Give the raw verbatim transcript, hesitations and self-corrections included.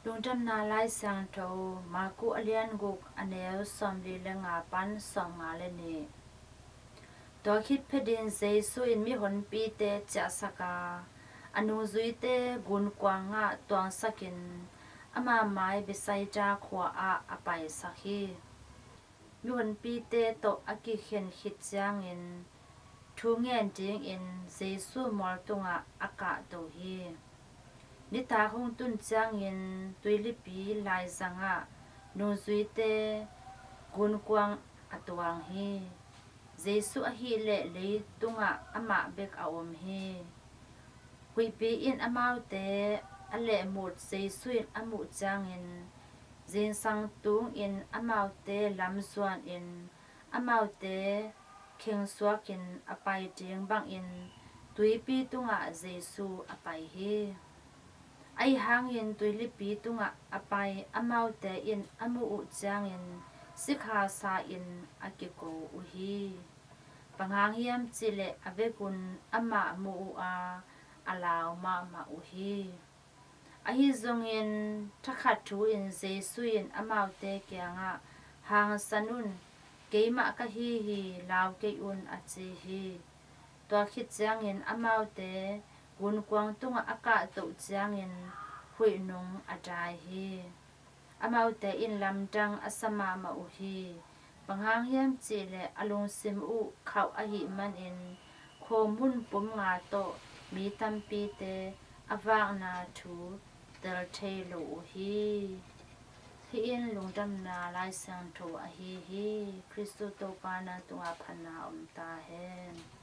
Lungdamna Lai Siangtho, Marku a lian guk, a neu sawmli le nga pan sawmnga le nih. Tua khit phetin Jesu in mihonpite ciahsak a, a nungzuite gunkuang ah tuangsakin ama mai Bethsaida khua ah a paisak hi. Mihonpite tawh a kikhen khit ciangin thu ngen dingin Jesu mual tungah a kahto hi. Nitak hong tun ciangin tuilipi laizangah nungzuite gunkuang a tuang hi. Jesu ahileh leitungah amah bek a om hi. Huihpi in amaute a lehmut Jesu in a muh ciangin zingsang tungin amaute lam zuanin amaute khengsuakin a pai ding bangin tuipi tungah Jesu a pai hi. Ahi hangin tuilipi tungah a pai amaute in a muh uh ciangin sikha sa-in a kiko uh hi. Bang hang hiam cihleh a vekun amah mu uh a, a lau mahmah uh hi. Ahi zongin thakhat thu-in Jesu in amaute kiangah, "Hangsan un, keimah ka hi hi, lau kei un," a ci hi. Tua khit ciangin amaute gunkuang tungah a kahtoh ciangin huih nung a dai hi. Amaute in lamdang a sa mahmah uh hi. Bang hang hiam cihleh a lungsim uh khauh ahih manin khuahmun pum nga tawh mi tampite a vakna thu tel thei lo uh hi. Hih in Lungdamna Lai Siangtho ahi hi. Khristu Topa na tungah phatna om ta hen.